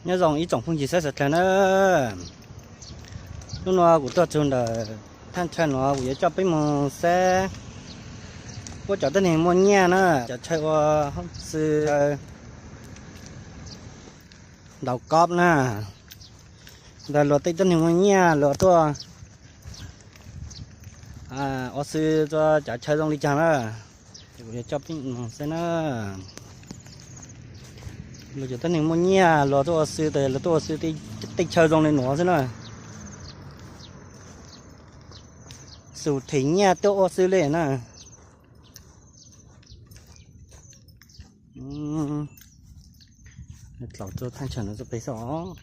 Nyob zoo ib tsoom phooj ywg sawv daws na, hnub no kuv tuaj txug ntawm thaj chaw no kuv yuav coj peb mus saib puab cov tuab neeg muaj nyiaj na, cov chaw ua hoob xwb, ntaus kob na. Ntawd luag tej tuab neeg muaj nyiaj luag tuaj ua xwb rua cov chaw zoo li cas na. Kuv yuav coj peb mus saib na. Luag cov tuab neeg muaj nyiaj luag tuaj ua xwb tes luag tuaj ua xwb tej chaw zoo li nuav xwb na. Xum them nyiaj tuaj ua xwb li na. Tlaus rua thaj chaw no rua peg xwb os.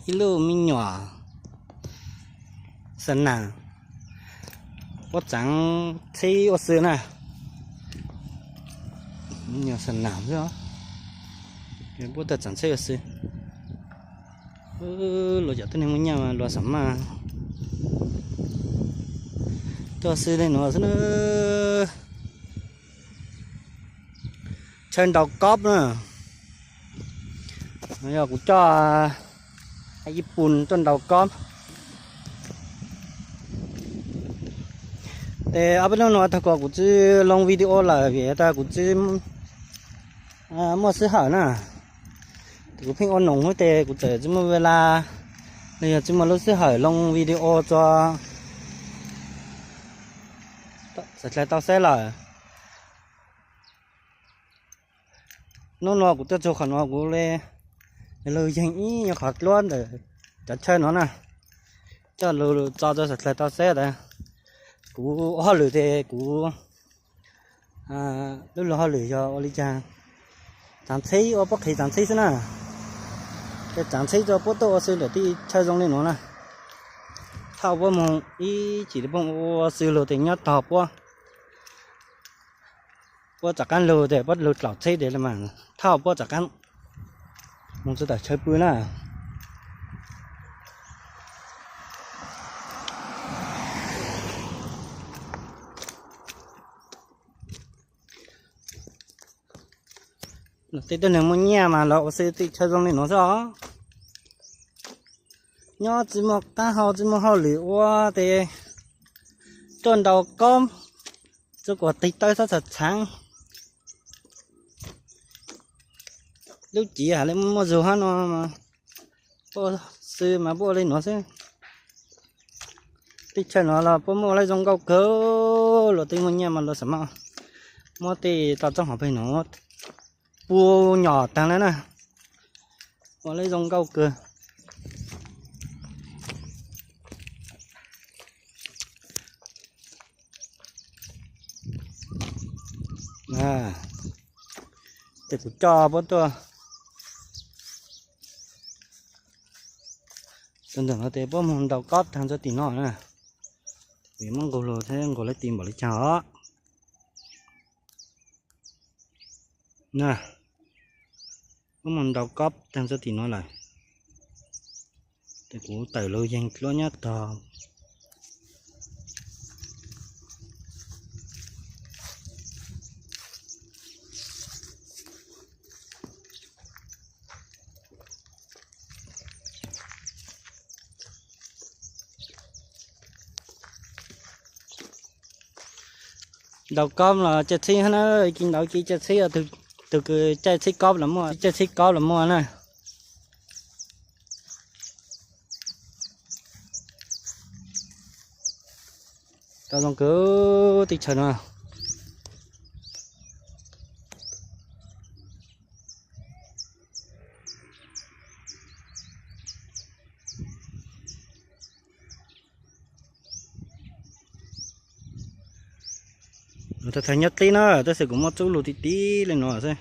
Ib lub me nyuam xa nas, puab tsaav tsheb ua xwb na. Me nyuam xa nas xwb, puab tawm tsaav tsheb ua xwb. Luag cov tuab neeg muaj nyiaj mas luag xam maj tuaj ua xwb li nuav xwb na. Chaw ntaus kob na. Yog kuv coj ib pun tuaj ntaus kob. Tes ob peb hnub no tag kos kuv tsi loo video lawm vim tas kuv tsi muaj sij hawm na. Kuv pheej ua noog tes kuv txawm tsi muaj ves las, los yog tsi muaj lub sij hawm loo video rua txhais dlawg tau saib lawm. Hnub no kuv tuaj txug qhov no kuv le lug yeeg ib nyuag qhov dluab ntawm cov chaw no na, coj lug tso rua txhais dlawg tau saib tas kuv ua hauj lwm tes kuv lub lug hauj lwm yog ua li cas. Tsaav tsheb ua puab qhev tsaav tsheb xwb na. Ces tsaav tsheb rua puab tuaj ua xwb ntawm tej chaw zoo li nuav na. Thauj puab moog ib chim puab ua xwb lug tes nyob tog puab, puab rov qaab lug tes puab lug dlaum tsheb tes mas thauj puab rov qaab moog txug tom chaw pw na. Tej tuab neeg muaj nyiaj mas lawv ua xwb tej chaw zoo li nuav xwb os. Nyob tsi muaj qaab hau tsi muaj hauj lwm ua tes tuaj ntaus kob, tsi kuas tig tawb xob txhaav txhaav. Lub civ has le muaj zug hab no, puab ua xwb mas puab ua li nuav xwb. Tej chaw no los puab muaj lawv zoo nkauj kawg, luag tej muaj nyiaj mas luag xam maj muab tej toj roob hauv peg no puab nyom taag le na. Ua lawv zoo nkauj kawg. Tes kuv coj puab tuaj txug ntawm no tes puab moog ntaus kob taag rua tim no na. Kuv yuav muab nqug lug thiab nqug lawv ti npaum li caag os. Na, puab moog ntaus kob taag rua tim no lawm. Tes kuv tawm lug yeeg dluab nyob tog. Ntaus kob los caij tsheb na, ci ntaus ci caij tsheb, tug kws caij tsheb kob los muaj, caij tsheb kob los muaj na. Tau zoo kawg teb chaws no. Thaum nyob teb na, tab sis kuv muab txub lug tib tib li no xwb.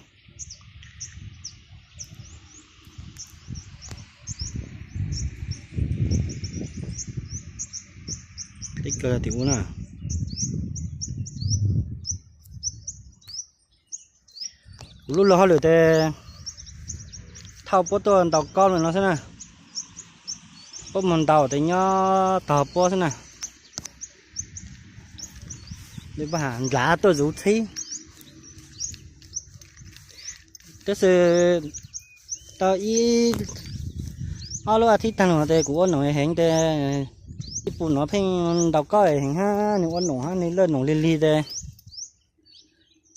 Teb kawg tim ub na. Kuv lub lug hauj lwm tes thauj puab tuaj ntaus kob li no xwb na. Puab moog ntaus tes nyob tog puab xwb na. Nws paj ham nplav tuaj zuv txhib. Tab sis tau ib ob lub a thiv tag los tes kuv ua noom heev tes ib pus no pheej ntaus kob heev hab, nws ua noom hab nws laj noom lig lig tes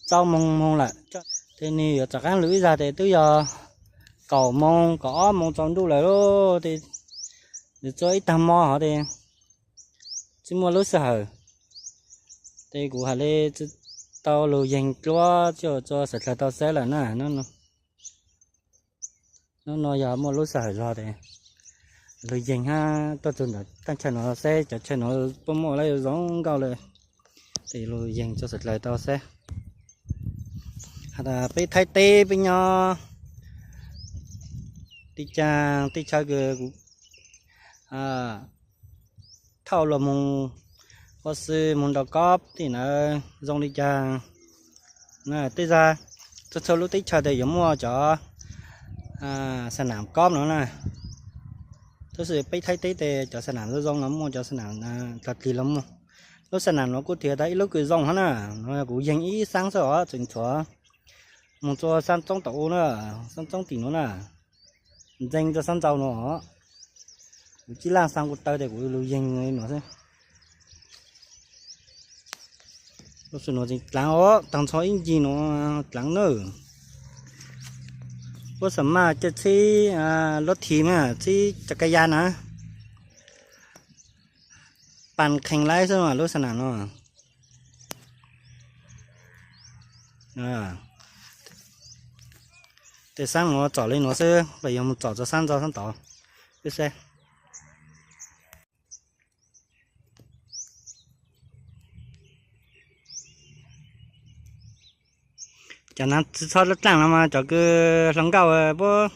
txaus moog moog lawm. Tes nws yuav rov qaab lug ib zag tes twb yog kaum moos kaum ob moos tsaus ntuj lawm lauj. Tes nws txua ib tag mo hov tes tsis muaj lub sij hawm, tes kuv has le tsis tau lug yeeg dluab tsis txua sawv dlawg tau saib lawm na. Nub no yog muaj lub sij hawm zog tes lug yeeg hab tuaj txug ntawm taab chaw no saib cov chaw no puab muaj lab zoo nkauj le, tes lug yeeg txua sawv dlawg tau saib. Has tas peb Thaib teb peb nyob li caag, teb chaws kws thauj luag moog ua si moog ntaus kob tim ntawd zoo li caag. Tej zag txhua txhua lub teb chaws tes yuav muaj cov xa nam kob no na. Tab sis peb Thaib teb tes cov xa nam zoo zoo no muaj, cov xa nam tag kis los muaj. Lub xa nam no kuj tias tas ib lub kws zoo hab na, no kuv yeeg ib xaab xwb os, tseem tshuav moog txua xaab tsoob tom u na, xaab tsoob tim nuav na, ntxeev rua xaab ntxau no. Kuv cib laj xaa kuv taw tes kuv lug yeeg li no xwb. Lub sij nuav tseem dlaav os, taag nrho ib ncig nuav dlaav na. Puab xa maj coj txhib lub thim na, txhib cov kab ya na, pas kheev laib xwb lub xa nam no. Tej xaab nuav tsom li nuav xwb, peb yuav moog tsom txug xaab ntxau xaab tod. Peb saib. Cov naav tsis txhob dlaaj dlaaj no mas cov kws hluas nkauj puab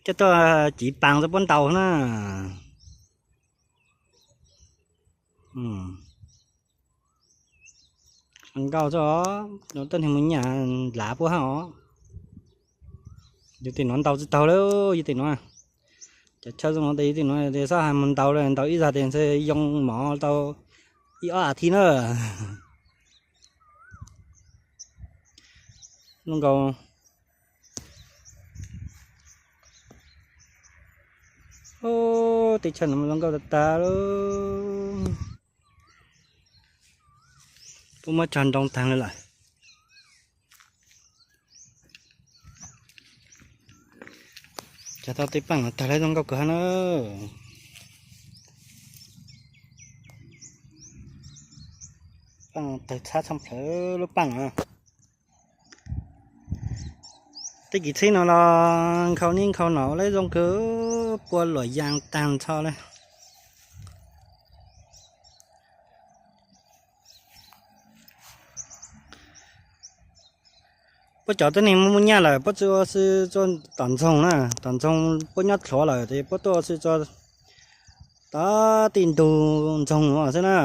coj tuaj civ paas rua puab ntaus na. Hluas nkauj xwb os, tuab neeg muaj nyaj nplav puab hab os. Yug tej nuav ntaus tsis taug lawm, yug tej nuav. Cov chaw zoo no tes yug tej nuav tes xob has moog ntaus lawm, ntaus ib zag tes ntshe yoo mov tau ib ob as thiv na. Zoo nkaus. Teb chaws no zoo nkauj tag tag lawm. Puab muab tsog nroo taag le lawm. Cog tau tej paaj no tawg lawm zoo nkauj kawg hab na. Paaj tawg txhab tshaj plawg lub paaj no. Tej kis txhib no los nkhaus nij nkhaus no lawm zoo kawg, pua luam yaa taag nrho le. Puab cov tuab neeg muaj muaj nyaj lawm puab tsis ua si rua tom ntsoog na, tom ntsoog puab nyob dlhuav lawm tes puab tuaj ua si rua tom tej ntug ntsoog no xwb na.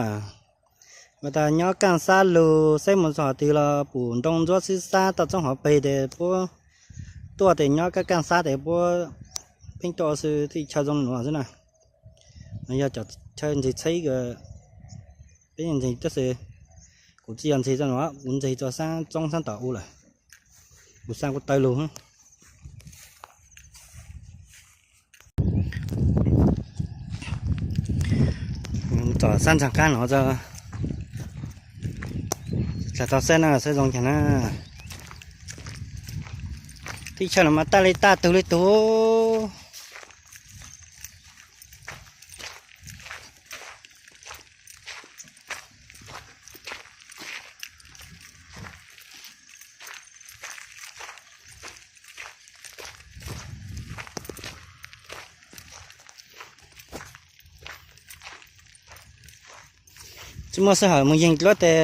Ua tas nyob kaaj xab lug saib mus txog qhov twg los pum nroo ntsuab xib xab toj roob hauv peg tes puab tuaj tes nyob kaaj kaaj xab tes puab pheej tuaj ua si tej chaw zoo nuav xwb na. No yog cov chaw ntxeg txhib kws peb ntxeg tab sis kuv tsis yog ntxeg rua no, kuv ntxeg rua xaab tsoob xaab tom u lawm. Kuv xaa kuv taw lug. Tsom xaab ntxaag qaab no txhad tau saib na, saib zoo caag na. Teb chaws no mas taj li taj tug li tug. Tsis muaj sij hawm moog yeeg dluab tes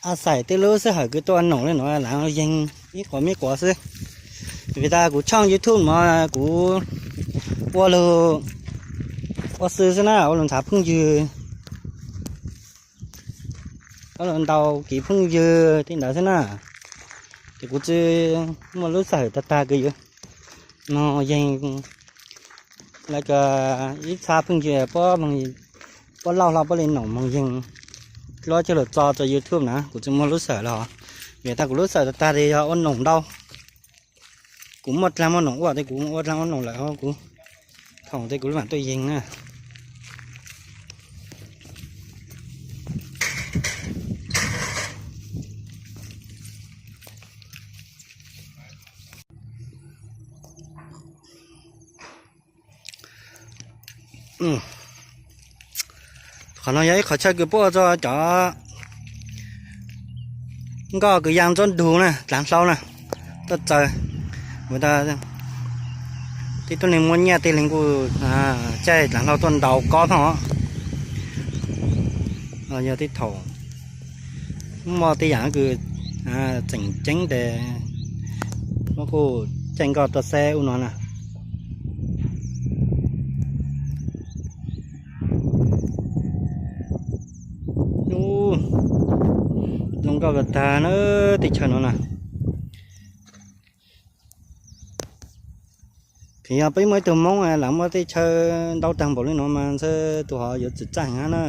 a xais tej lub sij hawm kws tuaj noom le nuav lam yeeg ib quas me quas xwb. Vim tas kuv tshooj YouTube no kuv ua lug ua si xwb na, ua lug nrhav phooj ywg, ua lug ntaus kev phooj ywg tej ntawd xwb na. Ces kuv tsis muaj lub sij hawm tag tag kws yuav moog yeeg lawv ib txha phooj ywg puab, puab lauj hlo puab le noom moog yeeg Luab coj los tso rau YouTube na, kuv tsis muaj lub sij hawm los, vim tas kuv lub sij hawm tag tag li yog ua noom ntau. Kuv muaj dlaag muaj noom ua, kuv ua dlaag ua noom lawm ho kuv thaum tes kuv lub mam tuaj yeeg na. Qhov no yog ib qhov chaw kws puab ua rua cov nkoj kws yaa ntsuab ntug na, dlaav hlau na, tuaj tsaws. Tib tug neeg muaj nyiaj tej leeg kuj caij dlaav hlau tuaj ntaus kob thooj os. Yog tej thaum muaj tej yaam kws tseem ceeb tes muab kuj caij nkoj tuaj saib ub no na. Zoo nkauj kawg tag na, teb chaws no na. Yog peb muaj ib tug Hmoob lam muaj teb chaws ntau tag npaum li no mas ntshe tus hov yuav txwm txaj heev na.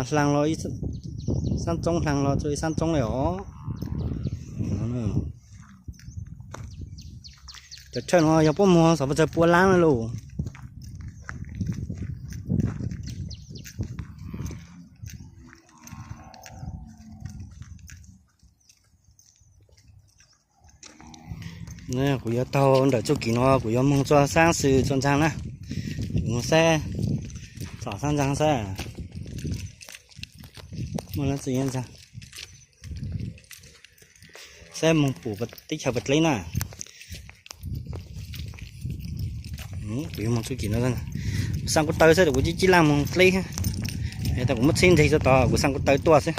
Hlaang los, saab tsoob hlaang los txug ib saab tsoob li os. Cov chaw no yog puab muag xov pes tsawg pua laab na lauj. Kuv yuav taug ntawm txuj kev no kuv yuav moog txug saab xwm txug ntxaag na. Kuv moog saib txog saab ntxaag saib muaj dlaab tsi ntxaag. Saib moog pum teb chaws puas dleb na. Kuv yuav moog txuj kev no, kuv xaa kuv taw xwb, kuv cib cib laaj moog dleb. Tas kuv muab txhib ntseg tso tod kuv xaa kuv taw tuaj xwb.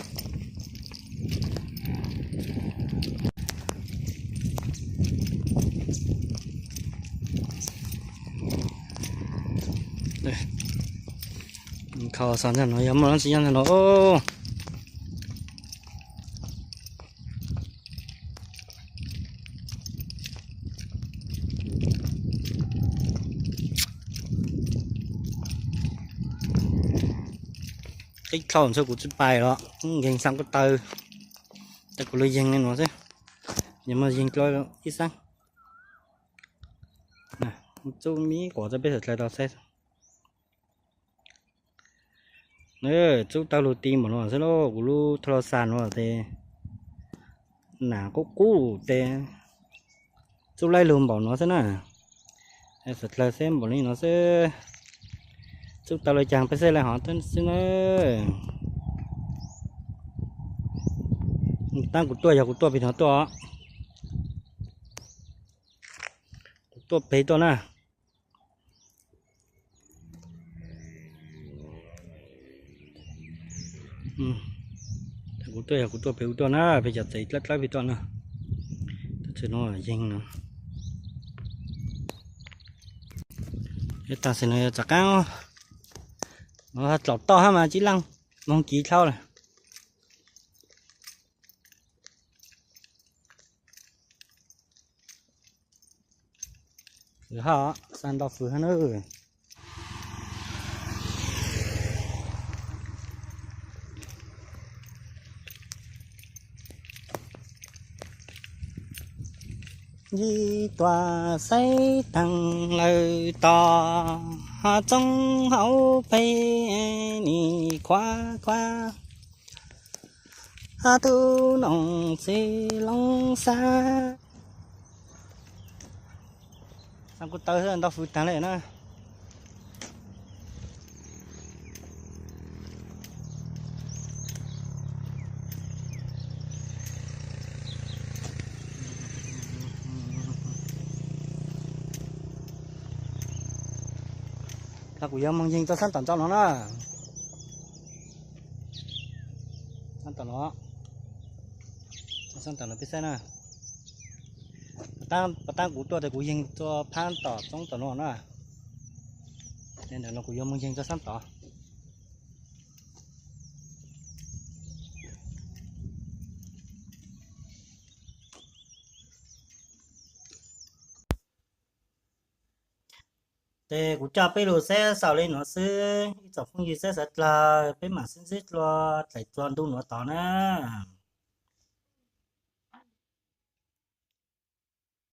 Kho xov ntag no yog muaj dlaab tsi nyob ntag no. Ib dlau ntshe kuv tsis pais los nkeeg xaa kuv taw, tas kuv lug yeeg li no xwb. Yog muaj yeeg dlua ib xaab. Txub mib quas rau peb sawv dlawg tau saib. Txub tawg lug ti npaum no xwb lauj, kuv lub thaj laj xa no tes nam qub qub tes txub laib lug npaum no xwb na. Sawv dlawg saib npaum li no xwb, txub tawg lug caag peb saib le hov xwb na. Taab kuv tuaj yog kuv tuaj pem no tuaj, kuv tuaj pem tuaj na. Kuv tuaj yog kuv tuaj pem kuv tuaj na, peb cov txawv dlawb dlawb pem tuaj na. Tab sis no yeeg no, tam sim no yog tom qaab, tlaus toj hab mas cib laaj moog kiv dlhau lawm. Fwv hab, xa ntau fwv hab na. Yig tuaj saib taag lawm tod, ho tsoob hauv peg nim khuav khuav, ho tub noog txiv loob xab. Xaa kuv taw ntau fwv taag le na. Kuv yuav moog yeeg txoj xab tom ntawm no na. Xab tom no, xab tom no peb saib na. Pas taab kuv tuaj tes kuv yeeg txoj phab tom tsoob tom no na. Ntawm no kuv yuav moog yeeg txoj xab tom. Kuv coj peb lug saib xaus le nuav xwb, ib tsoom phooj ywg saib sawv dlawg, peb mam sib ntsib dlua dlaim dlua ntu nuav tod nawb.